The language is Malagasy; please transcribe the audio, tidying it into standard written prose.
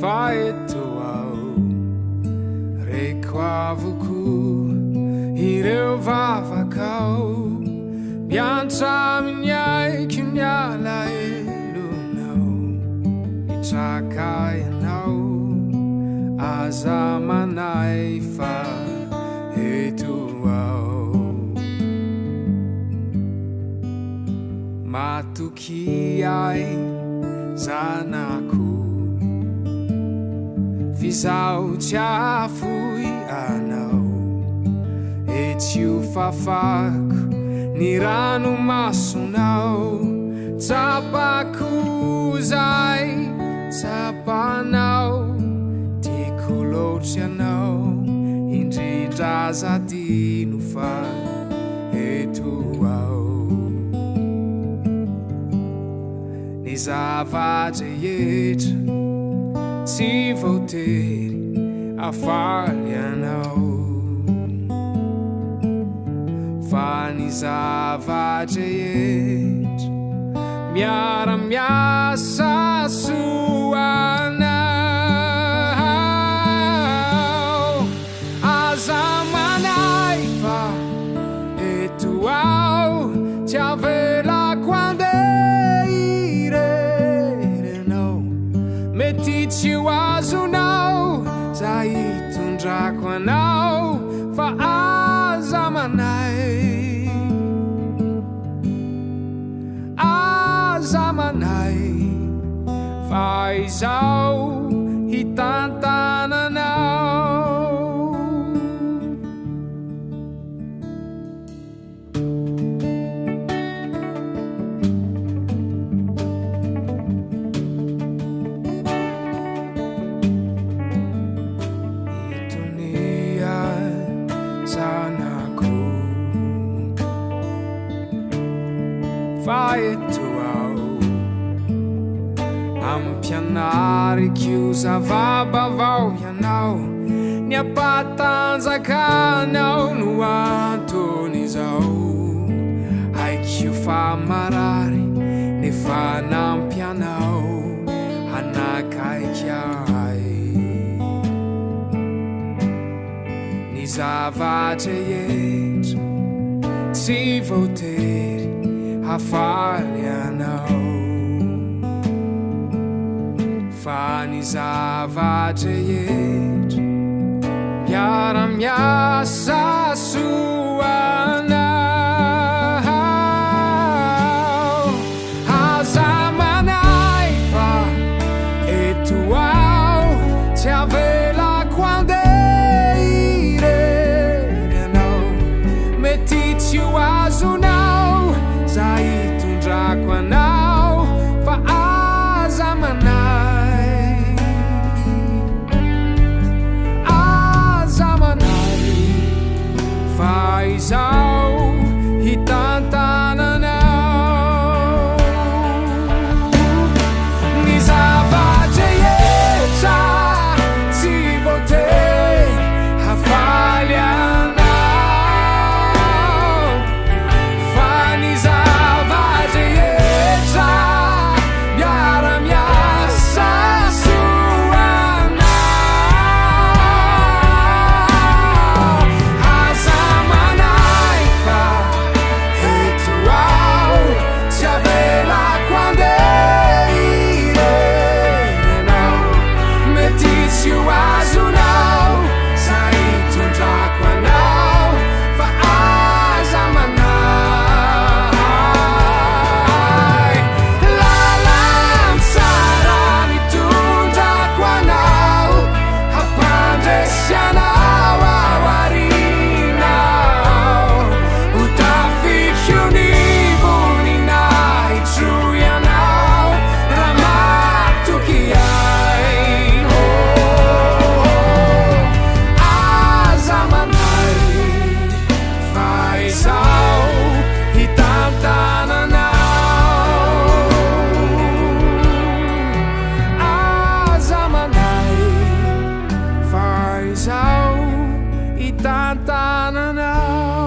Fa eto aho, reko avokoa ireo vavakao, miantra amin'ny aiko ny alahelonao, mitraka ianao, aza manahy fa eto aho. Matokia ahy zanako, f'izaho tsy hahafoy anao. Etsy ho fafako ny ranomasonao, tsapako izay tsapanao, tiako loatra ianao, indrindra aza adino fa eto aho. Ny zava-drehetra tsy voatery hafaly anao, fa ny zava-drehetra miara-miasa soa anao. Aza manahy fa eto aho, tsy avelako handeha irery ianao. Mety tsy ho azonao zay hitondrako anao fa aza manahy, aza manahy fa izaho hitantana anao. Mitonia zanako fa eto aho, ampianariko io zava-baovao ianao, ny hampatanjaka anao no anton'izao. Haiko fa marary nefa nampy anao hanakaiky ahy. Ny zava-drehetra tsy voatery hafaly anao, fa ny zava-drehetra miara-miasa soa anao. Aza manahy fa eto aho, tsy avelako handeha irery ianao. Mety tsy ho azonao zay hitondrako anao fa aza manahy, aza manahy fa izaho hitantana anao. Ny zava-drehetra tsy voatery hafaly anao, fa ny zava-drehetra miara-miasa soa anao. Aza manahy fa eto aho, tsy avelako handeha irery ianao. Mety tsy ho azonao zay hitondrako anao fa aza manahy. Lalan-tsara nitondrako anao, hampandresy anao ao aoriana ao. Ho tafiko ny voninahitro ianao raha matoky ahy. Oh, aza manahy fa izaho hitantana anao. Aza manahy fa izaho hitantana anao.